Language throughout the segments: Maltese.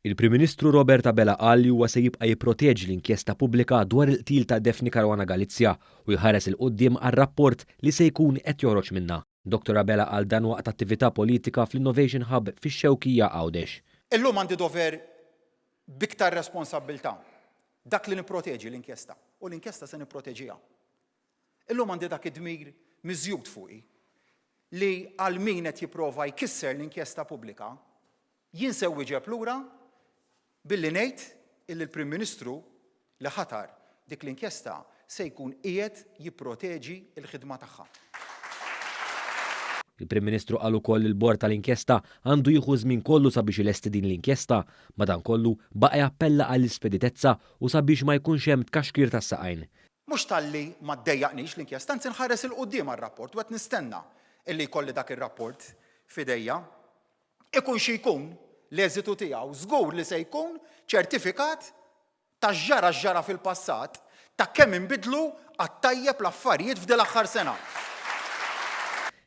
Il-Prim Ministru Robert Abela qal li huwa se jibqa' jipproteġi l-inkjesta pubblika dwar il-qtil ta' Daphne Caruana Galizia u jħares 'il quddiem għar-rapport li se jkun qed joħroġ minnha. Dottor Abela qal dan waqt attività politika fl-Innovation Hub fix-Xewkija Għawdex. Illum għandi dover b'iktar responsabbiltà, dak li nipproteġi l-inkjesta, u l-inkjesta se nipproteġiha. Illum għandi dak id-dmir miżjud fuqi li għal min qed jipprova jkisser l-inkjesta pubblika, Jien se nwieġeb lura billi ngħid illi l-Prim Ministru li ħatar dik l-inkjesta se jkun qiegħed jipproteġi l-ħidma tagħha. Il-Prim Ministru qal ukoll li l-Bord tal-Inkjesta għandu jieħu ż-żmien kollu sabiex ilesti din l-inkjesta. Madankollu, baqa' jappella għall-ispeditezza u sabiex ma jkunx hemm tkaxkir tas-saqajn. Mhux talli ma ddejjaqnix l-inkjesta, anzi nħares 'il quddiem għar-rapport u qed nistenna illi jkolli dak ir-rapport f'idejja. Ikun xi jkun l-eżitu tiegħu, żgur li se jkun ċertifikat ta' x'ġara x'ġara fil-passat, ta' kemm inbidlu għat-tajjeb l-affarijiet f'din l-aħħar sena.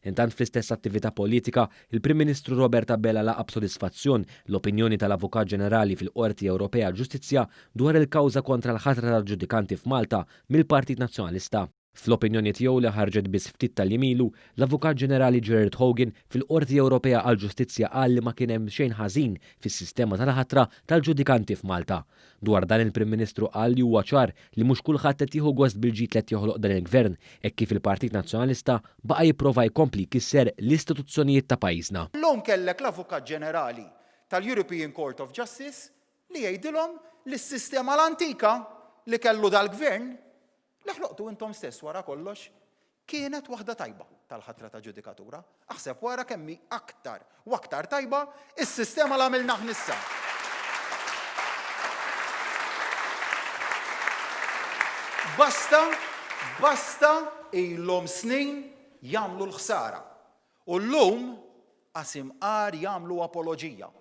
Intant fl-istess attività politika, il-Prim Ministru Robert Abela laqa' b'sodisfazzjon l-opinjoni tal-Avukat Ġenerali fil-Qorti Ewropea għall-Ġustizzja dwar il-kawża kontra l-ħatra tal-ġudikanti f'Malta mill-Partit Nazzjonalista. Fl-opinjoni tiegħu li ħarġet biss ftit tal-jiem ilu, l-Avukat Ġenerali Gerard Hogan fil-Qorti Ewropea għall-Ġustizzja qal li ma kien hemm xejn ħażin fis-sistema tal-ħatra tal-ġudikanti f'Malta. Dwar dan il-Prim Ministru qal li huwa ċar li mhux kulħadd qed jieħu gost bil-ġid li qed joħloq dan il-Gvern hekk kif il-Partit Nazzjonalista baqa' jipprova jkompli jkisser l-istituzzjonijiet ta' pajjiżna. Illum kellek l-Avukat Ġenerali tal-European Court of Justice li jgħidilhom li s-sistema l-antika li kellu dal-Gvern Li ħloqtu intom stess wara kollox, kienet waħda tajba tal-ħatra ta' ġudikatura. Aħseb wara kemm hi aktar u aktar tajba s-sistema li għamilna aħna issa. Basta, basta ilhom snin jagħmlu l-ħsara. U llum qas imqar jagħmlu apoloġija.